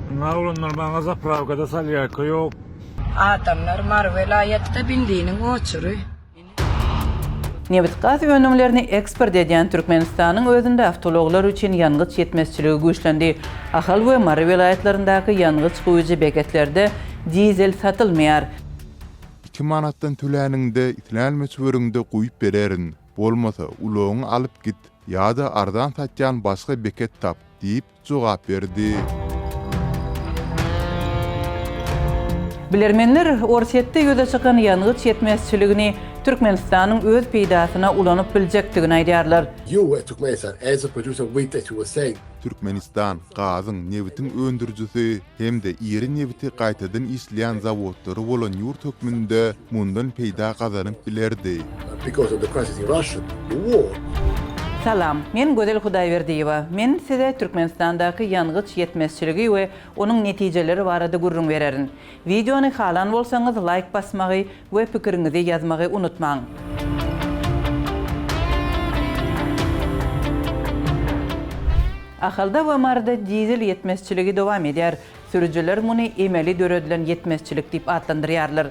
Ynha oglanlar maňa zaprawkada salýarka ýok. Adamlar Mary welaýatda benziniň oçury. Nebit-gaz önümlerini eksport edýän Türkmenistanyň özünde awtoulaglar üçin ýangyç ýetmezçiligi güýçlendi. Ahal we Mary welaýatlaryndaky ýangyç guýujy beketlerde dizel satylmaýar. Iki manatdan töläniňde islän möçberiňde guýup bererin, bolmasa ulagyňy alyp git ýa-da arzan satýan başga beket tap diýip, jogap berdi. Bilermenler Orsýetde ýüze çykan ýangyç ýetmezçiligini Türkmenistanyň öz peýdasyna ulanyp biljekdigini aýdýarlar. Türkmenistan gazyň, nebitiň öndürijisi hem-de iri nebiti gaýtadan işleýän zawodlary bolan ýurt hökmünde mundan peýda gazanyp bilerdi. Salam, men Gözel Hudaýberdiýewa. Men size Türkmenistandaky ýangyç ýetmezçiligi we onuň netijeleri barada gürrüň bererin. Wideony halan bolsaňyz laýk basmagy we pikiriňizi ýazmagy unutmaň. Ahalda we Maryda dizel ýetmezçiligi dowam edýär. Sürüjiler muny emeli döredilen ýetmezçilik diýip atlandyrýarlar.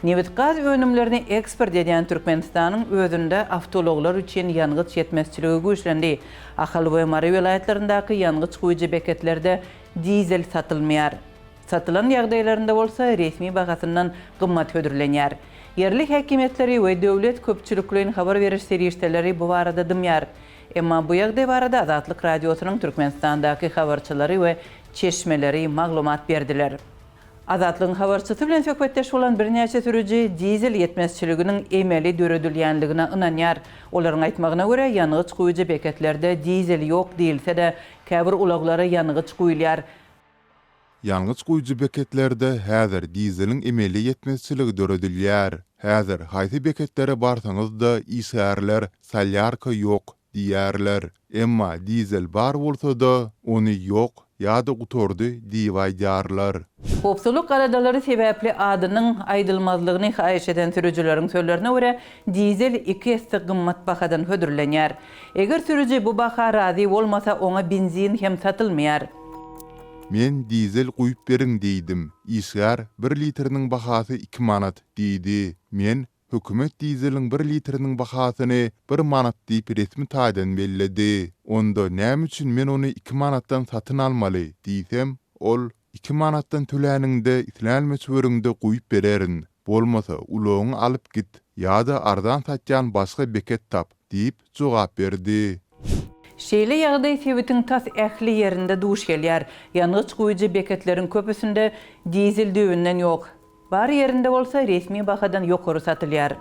Nebit-gaz önümlerini eksport edýän Türkmenistanyň özünde awtoulaglar üçin ýangyç ýetmezçiligi güýçlendi. Ahal we Mary welaýatlaryndaky ýangyç guýujy beketlerde dizel satylmaýar. Satylan ýagdaýlarynda bolsa resmi bahasyndan gymmat hödürlenýär. Ýerli häkimiýetleri we döwlet köpçülikleýin habar beriş serişdeleri bu barada dymýar. Emma bu ýagdaý barada Azatlyk Radiosynyň Türkmenistandaky habarçylary we çeşmeleri maglumat berdiler. Azatlygyň habarçysy bilen söhbetdeş bolan birnäçe sürüji dizel ýetmezçiliginiň emeli döredilýänligine ynanýar. Olaryň aýtmagyna görä, ýangyç guýujy beketlerde dizel ýok diýilse-de, käbir ulaglara ýangyç guýulýar. Ýangyç guýujy beketlerde häzir dizeliň emeli ýetmezçiligi döredilýär. Häzir haýsy beketlere barsaňyz-da işgärler solýarka ýok diýýärler. Emma dizel bar bolsa-da, ony ýok ýa-da gutardy diýip aýdýarlar. Howpsuzlyk aladalary sebäpli adynyň aýdylmazlygyny haýyş eden sürüjileriň sözlerine görä, dizel iki esse gymmat bahadan hödürlenýär. Eger sürüji bu baha razy bolmasa, oňa benzin hem satylmaýar. Men dizel guýup beriň diýdim. Işgär bir litriniň bahasy iki manat diýdi. Men Hökümet dizeliň bir litriniň bahasyny bir manat diýip resmi taýdan belledi. Onda näme üçin men ony iki manatdan satyn almaly diýsem, ol, Iki manatdan töläniňde islän möçberiňde guýup bererin, bolmasa ulagyňy alyp git ýa-da arzan satýan başga beket tap diýip jogap berdi. Şeýle ýagdaý sebitiň tas ähli ýerinde duş gelýär. Ýangyç guýujy beketleriň köpüsinde dizel düýbünden ýok. Bar ýerinde bolsa resmi bahadan ýokary satylýar.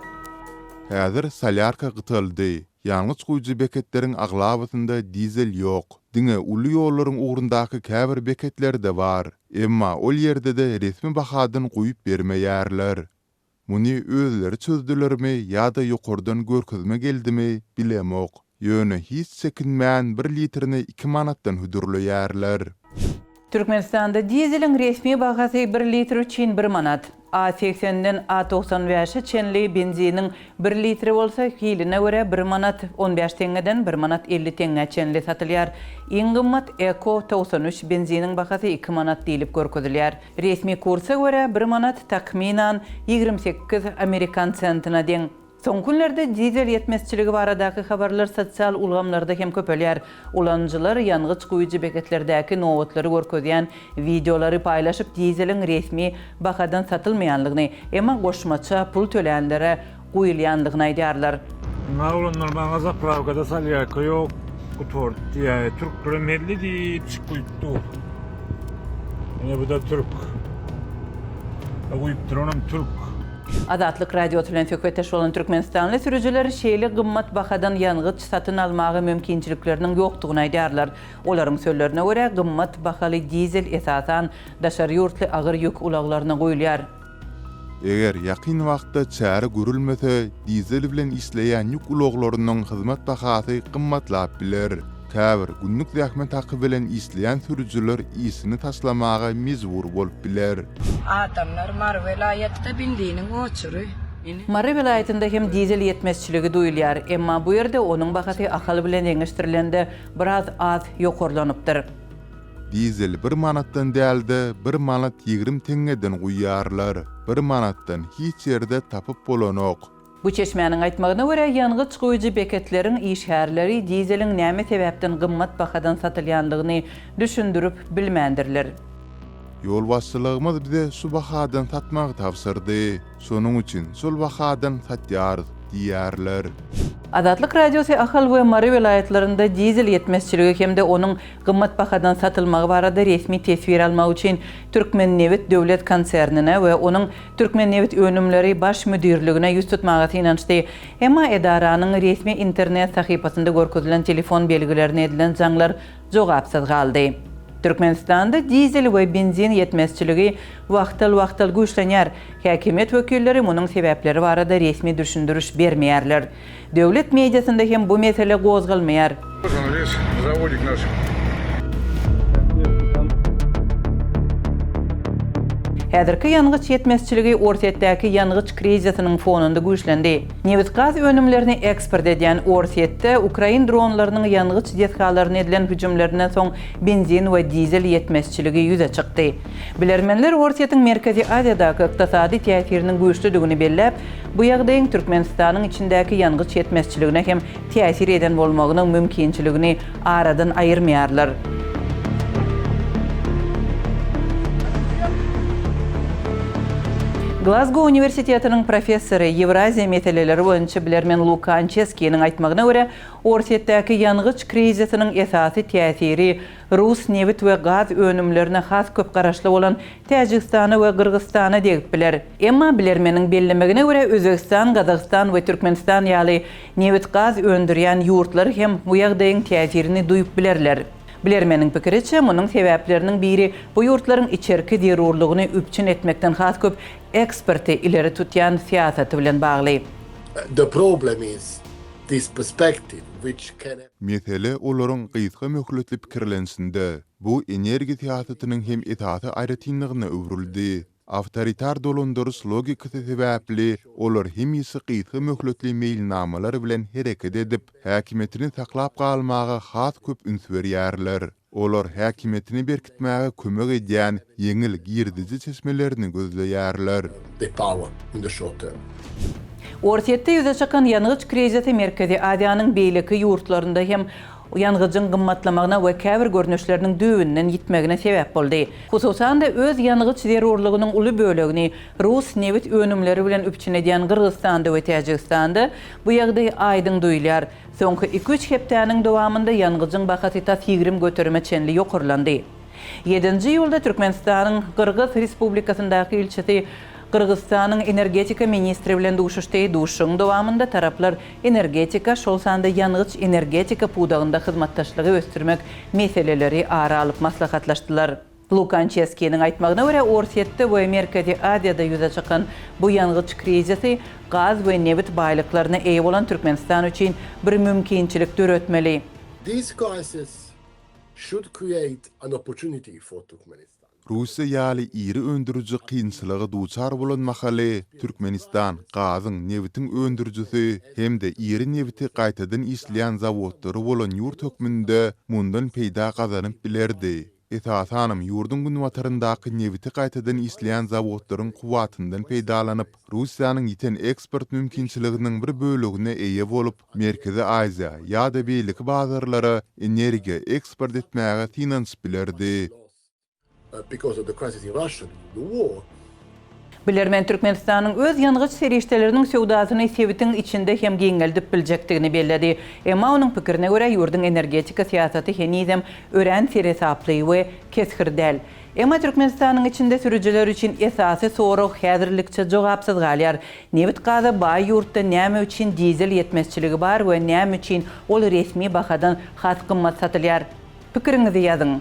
Häzir solýarka gytaldy. Ýangyç guýujy beketleriň aglabasynda dizel ýok. Diňe uly ýollaryň ugrundaky käbir beketlerde bar. Emma ol ýerde-de resmi bahadan guýup bermeýärler. Muny özleri çözdülermi ýa-da ýokardan görkezme geldimi, bilemok. Ýöne hiç çekinmän bir litrini iki manatdan hödürleýärler. Türkmenistanda dizeliň resmi bahasy bir litr üçin bir manat. A segsenden A 95-e çenli benziniň bir litri bolsa hiline görä bir manat on bäş teňňeden bir manat 50 teňňä çenli satylýar. Iň gymmat Eko 93 benziniň bahasy iki manat diýlip görkezilýär. Resmi kursa görä bir manat takmynan 28 amerikan sentine deň. Soňky günlerde dizel ýetmezçiligi baradaky habarlar sosial ulgamlarda hem köpelýär. Ulanyjylar ýangyç guýujy beketlerdäki nobatlary görkezýän wideolary paýlaşyp, dizeliň resmi bahadan satylmaýanlygyny, emma goşmaça pul tölänlere guýulýanlygyny aýdýarlar. Ynha oglanlar maňa zaprawkada salýarka ýok gutardy diýýär. Türklerem helli diýip çyk guýup dur. Ine bu-da türk. Guýup duranam türk. Azatlyk Radiosy bilen söhbetdeş bolan türkmenistanly sürüjiler şeýle gymmat bahadan ýangyç satyn almaga mümkinçilikleriniň ýokdugyny aýdýarlar. Olaryň sözlerine görä, gymmat bahaly dizel esasan daşary ýurtly agyr ýük ulaglaryna guýulýar. Eger ýakyn wagtda çäre görülmese, dizel bilen işleýän ýük ulaglarynyň hyzmat bahasy gymmatlap biler. Käbir günlük zähmet haky bilen işleýän sürüjiler işini taşlamaga mejbur bolup biler. Adamlar Mary welaýatda benziniň oçury. Mary welaýatynda hem dizel ýetmezçiligi duýulýar. Emma bu ýerde onuň bahasy Ahal bilen deňeşdirilende biraz az ýokarlanypdyr. Dizel bir manatdan däl-de, bir manat 20 teňňeden guýýarlar. Bir manatdan hiç ýerde tapyp bolanok. Bu çeşmäniň aýtmagyna görä, ýangyç guýujy beketleriň işgärleri dizeliň näme sebäpden gymmat bahadan satylýandygyny düşündirip bilmändirler. Ýolbaşçylygymyz bize şu bahadan satmagy tabşyrdy. Şonuň üçin şol bahadan satýarys diýýärler. Azatlyk Radiosy Ahal we Mary welaýatlarynda dizel ýetmezçiligi hem-de onuň gymmat bahadan satylmagy barada resmi teswir almak üçin Türkmennebit döwlet konsernine we onuň Türkmennebitönümleri baş müdirligine ýüz tutmaga synanyşdy. Emma edaranyň resmi internet sahypasynda görkezilen telefon belgilerine edilen jaňlar jogapsyz galdy. Türkmenistanda dizel we benzin ýetmezçiligi wagtal-wagtal güýçlenýär. Häkimiýet wekilleri munuň sebäpleri barada resmi düşündiriş bermeýärler. Döwlet mediasynda hem bu mesele gozgalmaýar. Häzirki ýangyç ýetmezçiligi Orsýetdäki ýangyç krizisiniň fonunda güýçlendi. Nebit-gaz önümlerini eksport edýän Orsýetde ukrain dronlarynyň ýangyç desgalaryna edilen hüjümlerinden soň benzin we dizel ýetmezçiligi ýüze çykdy. Bilermenler Orsýetiň Merkezi Aziýadaky ykdysady täsiriniň güýçlüdigini belläp, bu ýagdaýyň Türkmenistanyň içindäki ýangyç ýetmezçiligine hem täsir eden bolmagynyň mümkinçiligini aradan aýyrmaýarlar. Glazgo uniwersitetiniň professory, Ýewraziýa meseleleri boýunça bilermen Luka Ançeskiniň aýtmagyna görä, Orsýetdäki ýangyç krizisiniň esasy täsiri rus nebit we gaz önümlerine has köp garaşly bolan Täjigistana we Gyrgyzystana degip biler. Emma bilermeniň bellemegine görä, Özbegistan, Gazagystan we Türkmenistan ýaly nebit-gaz öndürýän ýurtlar hem bu ýagdaýyň täsirini duýup bilerler. Bilermeniň pikiriçe, munuň sebäpleriniň biri bu ýurtlaryň içerki zerurlygyny üpjün etmekden has köp eksporty ileri tutýan syýasaty bilen bagly. The problem is this perspective which can. Mesele olaryň gysga möhletli pikirlenişinde. Bu energiýa syýasatynyň hem esasy aýratynlygyna öwrüldi. Awtoritar dolandyryş logikasy sebäpli olar hemişe gysga möhletli meýilnamalar bilen hereket edip, häkimiýetini saklap galmaga has köp üns berýärler. Olar häkimiýetini berkitmäge kömek edýän ýeňil girdiji çeşmelerini gözleýärler. The power in the short term. Orsýetde ýüze çykan ýangyç krizisi Merkezi Aziýanyň beýleki ýurtlarynda hem ýangyjyň gymmatlamagyna we käbir görnüşleriniň düýbünden ýitmegine sebäp boldy. Hususan-da, öz ýangyç zerurlygynyň uly bölegini rus nebit önümleri bilen üpjün edýän Gyrgyzystanda we Täjigistanda bu ýagdaý aýdyň duýulýar. Soňky iki-üç hepdäniň dowamynda ýangyjyň bahasy tas 20 göterime çenli ýokarlandy. Ýedinji iýulda Türkmenistanyň Gyrgyz Respublikasyndaky ilçisi Gyrgyzystanyň energetika ministri bilen duşuşdy. Duşuşygyň dowamynda taraplar energetika, şol sanda ýangyç-energetika pudagynda hyzmatdaşlygy ösdürmek meseleleri ara alyp maslahatlaşdylar. Lukançeskiniň aýtmagyna görä, Orsýetde we Merkezi Aziýada ýüze çykan bu ýangyç krizisi gaz we nebit baýlyklaryna eýe bolan Türkmenistan üçin bir mümkinçilik döretmeli. This crisis should create an opportunity for Turkmenistan. Russiýa ýaly iri öndüriji kynçylyga duçar bolan mahaly, Türkmenistan gazyň, nebitiň öndürijisi hem-de iri nebiti gaýtadan işleýän zawodlary bolan ýurt hökmünde mundan peýda gazanyp bilerdi. Esasanam ýurduň günbataryndaky nebiti gaýtadan işleýän zawodlaryň kuwwatyndan peýdalanyp, Russiýanyň ýiten eksport mümkinçiliginiň bir bölegine eýe bolup, Merkezi Aziýa ýa-da beýleki bazarlara energiýa eksport etmäge synanyşyp bilerdi. Bilermen Türkmenistanyň öz ýangyç serişdeleriniň söwdasyny sebitiň içinde hem giňeldip biljekdigini belledi. Emma onuň pikirine görä, ýurduň energetika syýasaty henizem örän seresaply we kesgir däl. Emma Türkmenistanyň içinde sürüjiler üçin esasy sorag häzirlikçe jogapsyz galýar, nebit-gaza baý ýurtda näme üçin dizel ýetmezçiligi bar we näme üçin ol resmi bahadan has gymmat satylýar? Pikiriňizi ýazyň.